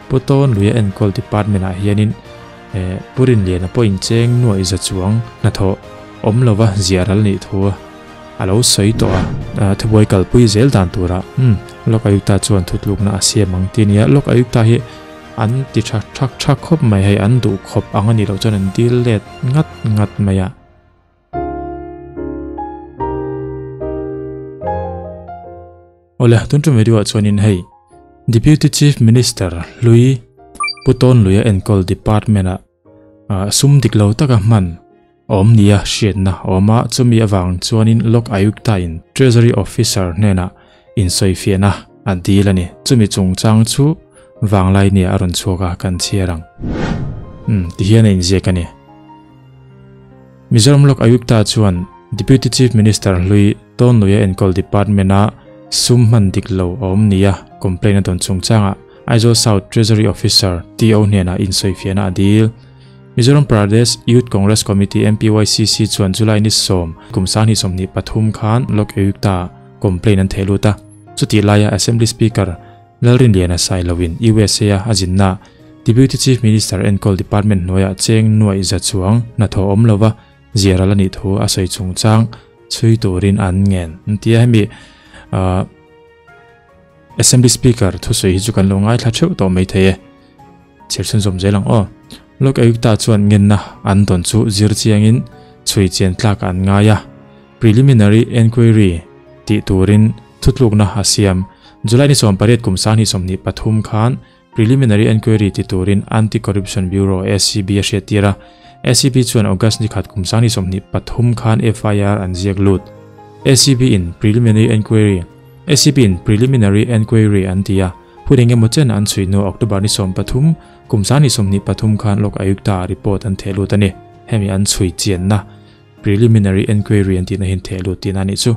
Pu Tawn Luia enkawl department ah hianin Pu Rinliana pawh incheng nuaih za chuang hnathawh awm lova ziah ral nih thu a lo sawi tawh a. Thubuai kalpui zel dan turah Lok Ayukta chuan thutlukna a siam ang ti a nia. Lok Ayukta hi an ti tha thak thak khawp mai, hei an duh khawp ang a nih loh chuan an dil let ngat ngat mai a. Awle, tun tum video ah chuanin hei Deputy Chief Minister hlui Pu Tawn Luia enkawl department ah sum dik lo taka hman a awm nia hriatna a awm a, chumi avang chuanin Lok Ayukta in Treasury Officer hnenah insawifiahna a dil a ni. Chumi chungchang chu vanglai nia a rawn chhuak a, kan chhiar ang. Umm, tihian a inziak a ni. Mizoram Lok Ayukta chuan Deputy Chief Minister hlui Tawnluia enkawl department-a sum hman dik lo a awm nia complaint a dawn chungchangah Aizawl South Treasury Officer, TO, hnenah insawifiahna a dil. Mizoram Pradesh Youth Congress Committee, MPYCC, chuan July ni sawm kum 2023 khan Lok Ayukta-ah complaint an theh lut a. Chutih laia Assembly Speaker Lalrinliana Sailoin USA-a a zinnaah Deputy Chief Minister enkawl department hnuaiah cheng nuaih za chuang hnathawh awm lova ziaral a nih thu a sawi chungchang chhui turin an ngen. An ti a, hemi Assembly Speaker thusawi hi chu kan lo ngaithla theuh tawh mai thei e. Chhir chhunzawm zel ang aw. Lok Ayukta chuan ngenna an dawn chu zir chiangin chhui chian tlak an ngai a, Preliminary Enquiry tih turin thutlukna a siam. July ni 18 kum 2023 khan Preliminary Enquiry ti turin Anti-Corruption Bureau, ACB, a hriattir a. ACB chuan August ni khat kum 2023 khan FIR an ziak lut. ACB in Preliminary Enquiry ACB in Preliminary Enquiry an ti a, hun eng emaw chen an chhui hnuah October ni 13 kum 2023 khan Lok Ayukta-ah report an theh lut a ni. Hemi an chhui chianna Preliminary Enquiry an tihna hi an theh lut tihna a nih chu.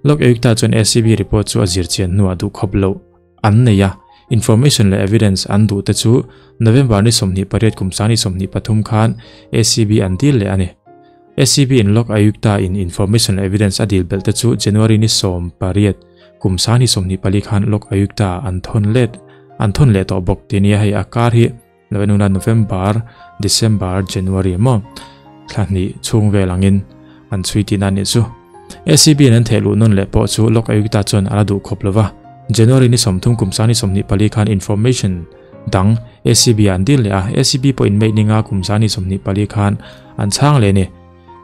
Lok Ayukta chuan ACB report chu a zir chian hnuah duhkhawp loh an nei a, information leh evidence an duh te chu November ni 28 kum 2023 khan ACB an dil leh a ni. ACB in Lok Ayukta in information leh evidence a dil belh te chu January ni 18 kum 2024 khan Lok Ayukta an thawn let an thawn leh tawh bawk ti nia hei a kar hi lo en ula November, December, January maw thla hnih chhung vel angin an chhui tihna a nih chu. ACB in an theh luh nawn leh pawh chu Lok Ayukta chuan a la duh khawp lova. January ni 30 kum 2024 khan information dang ACB ah an dil leh a, ACB pawh in May ni nga kum 2024 khan an chhang leh a ni.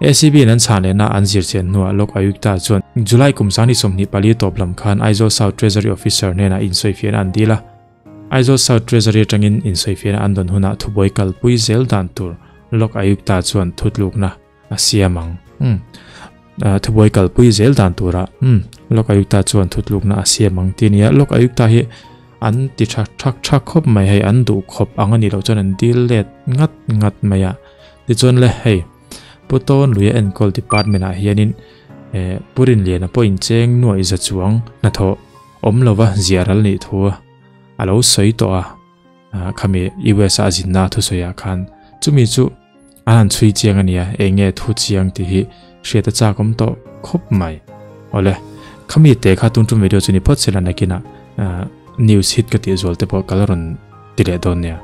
ACB in an chhan lehna an zir chian hnuah Lok Ayukta chuan July kum 2024 tawp lam khan Aizawl South Treasury Officer hnenah insawifiahna an dil a. Aizawl South Treasury atangin insawifiahna an dawn hunah thubuai kalpui zel dan tur Lok Ayukta chuan thutlukna a siam ang. Umm. Thubuai kalpui zel dan turah umm Lok Ayukta chuan thutlukna a siam ang ti nia. Lok Ayukta hi an ti tha thak thak khawp mai hei an duh khawp ang a nih loh chuan an dil let ngat ngat mai a. Tichuan le hei Pu Tawn Luia enkawl department ah hianin eh Pu Rinliana pawh incheng nuaih za chuang hnathawh awm lova ziah ral nih thu a lo sawi tawh a, khami US a zinna thusawi ah khan chumi chu an han chhui chiang a nia, eng nge thu chiang tih hi hriat a chak awm tawh khawp mai. Awle, khami te kha tun tum video chu ni phawt sela nakinah news hit ka tih zual te pawh ka la rawn ti leh dawn nia.